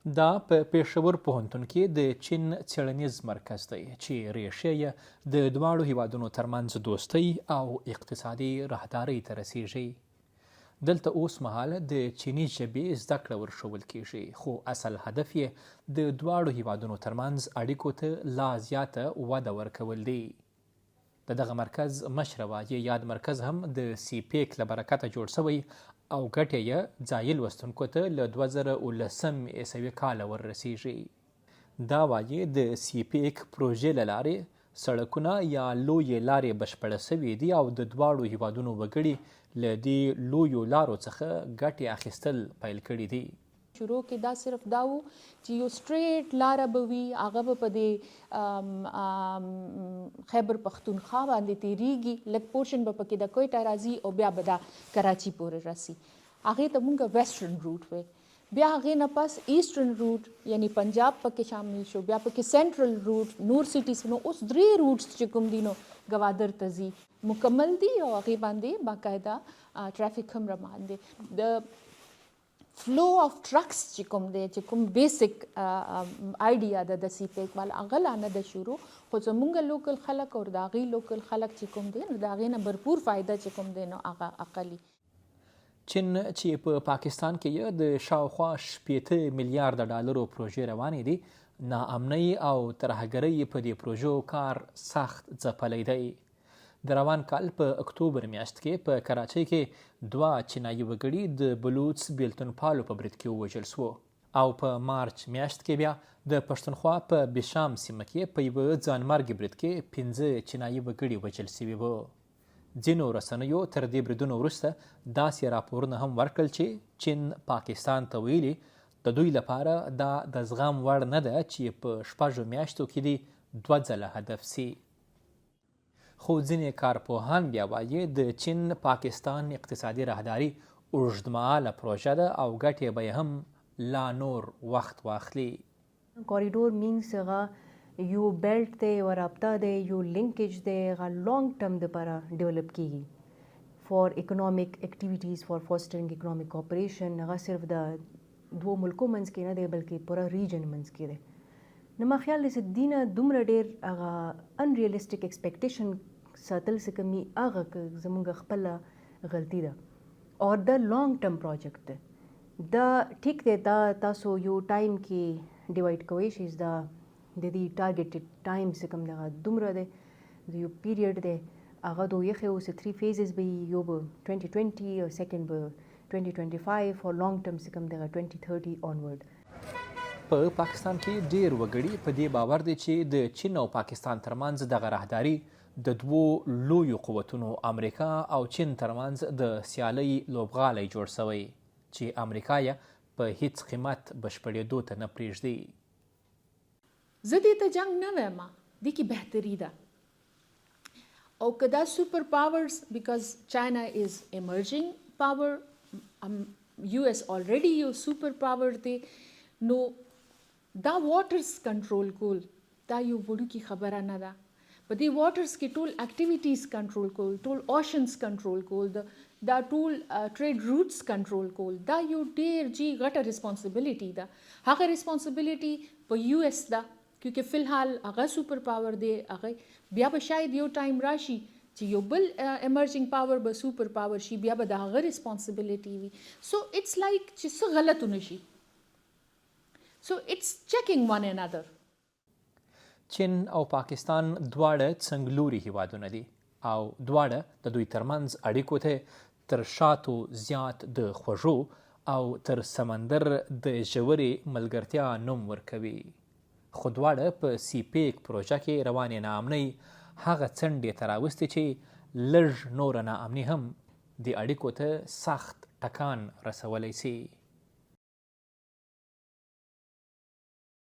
دا په پېښور پوهنتون کې د چین څېړنیز مرکز دی چې ریښې یې د دواړو هیوادونو ترمنځ دوستۍ او اقتصادي راهدارۍ ته رسیږي. دلته اوس مهال د چیني ژبې زده کړه ورښوول کیږي، خو اصل هدف یې د دواړو هیوادونو ترمنځ اړیکو ته لا زیاته وده ورکول دي. د دغه مرکز مشره وايي، یاد مرکز هم د سي پیک له برکته جوړ شوی او ګټې یې ځايي لوستونکو ته له 2010 عیسوي کاله ور رسېږي. دا وايي، د سي پیک پروژې له لارې سړکونه یا لویې لارې بشپړه شوې دي او د دواړو هېوادونو وګړي له دې لویو لارو څخه ګټې اخیستل پیل کړي دي. شروع کې دا صرف دا وو چې یو سټریټ لاره به وي، هغه به په دې خیبر پښتونخوا باندې تیریږي، لږ پورشن به پکې د کویټه راځي او بیا به دا کراچي پورې رسي. هغې ته مونږ ویسټرن روټ وی. بیا هغې نه پس ایسټرن روټ یعنی پنجاب پکې شامل شو، بیا پکې سنټرل روټ، نور سټیز. نو اوس درې روټس چې کوم دي نو ګوادر ته ځي، مکمل دي او هغې باندې باقاعده ټریفک هم روان دی. د فلو اف ټرکس چې کوم دی، چې کوم بیسیک آیډیا ده د سی پیک والا، هغه لا نه ده شروع، خو زمونږ لوکل خلک او د هغې لوکل خلک چې کوم دی نو د هغې نه بھرپور فایده چې کوم دی نو هغه اخلي. چین چې په پاکستان کې یې د شاوخوا 60 میلیارده ډالرو پروژې روانې دي، ناامنۍ او ترهګرۍ په دې پروژو کار سخت ځپلی دی. د روان کال په اکتوبر میاشت کې په کراچۍ کې دوه چینایي وګړي د بلوڅ بیلتونپالو په برید کې ووژل شوو او په مارچ میاشت کې بیا د پښتونخوا په بشام سیمه کې په یوه ځانمرګي برید کې پنځه چینایي وګړي وژل شوي وو. ځینو رسنیو تر دې بریدونو وروسته داسې راپورونه هم ورکړل چې چین پاکستان ته ویلي، د دوی لپاره دا د زغم وړ نه ده چې په شپږو میاشتو کې دې دوه ځله هدف شي. خو ځینې کارپوهان بیا وايي، د چین پاکستان اقتصادي راهداري اوږدمهاله پروژه ده او ګټې به یې هم لا نور وخت واخلي. کوریډور مینز هغه یو بیلټ دی، یوه رابطه دی، یو لینکیج دی، هغه لانګ ټرم دپاره ډیولپ کیږي فار اکنامک اکټیویټیز، فار فوسټرینګ اکنامک کوپریشن. هغه صرف د دوو ملکو منځ کې نه دی بلکې پوره ریجن منځ کې دی. نو ما خیال دی چې دینه دومره ډیر هغه انریلیسټک ایکسپیکټیشن ساتل څه کمی هغه زمونږ خپله غلطي ده او دا لانګ ټرم پروجیکټ دی. دا ټیک دی، دا تاسو یو ټایم کې ډیوایډ کوی شئ. دا د دې ټارګټډ ټایم څه کوم دغه دومره دی، د یو پیریډ دی، هغه دوه یخې اوس 3 فیزز به یو به 2020 او سیکنډ به 2025 او لانګ ټرم څه کوم دغه 2030 آنورډ. په پاکستان کې ډېر وګړي په دې باور دي چې د چین او پاکستان ترمنځ دغه راهداري د دوو لویو قوتونو امریکا او چین ترمنځ د سیالۍ لوبغالی جوړ شوی چې امریکا یې په هیڅ قیمت بشپړېدو ته نه پرېږدي. زه دې ته جنګ نه وایم، دې کې بهتري ده او که دا سوپر پاورز، بیکاز چاینا از ایمرجینګ پاور، یو ایس الریډي یو سوپر پاور دی، نو دا واټرز کنټرول کول دا یو وړوکی خبره نه ده. په دې واټرز کې ټول اکټیویټیز کنټرول کول، ټول اوشنز کنټرول کول، د دا ټول ټریډ روټس کنټرول کول، دا یو ډیر جی غټه ریسپانسیبিলিټي ده. هغه ریسپانسیبিলিټي په یو ایس ده کیونکه فی الحال هغه سوپر پاور دی. هغه بیا به شاید یو ټایم راشي چې یو بل ایمرجینګ پاور به سوپر پاور شي، بیا به د هغه ریسپانسیبিলিټي وي. سو اټس لایک چې څه غلط ونشي، سو اټس چیکنګ ون انادر. چین او پاکستان دواړه څنګلوري هیوادونه دي او دواړه د دوی ترمنځ اړیکو ته تر شاتو زیات د خوږو او تر سمندر د ژورې ملګرتیا نوم ورکوي، خو دواړه په سي پیک پروژه کې روانې ناامنۍ هغه څنډې ته راوستي چې لږ نوره ناامني هم دې اړیکو ته سخت ټکان رسولی شي.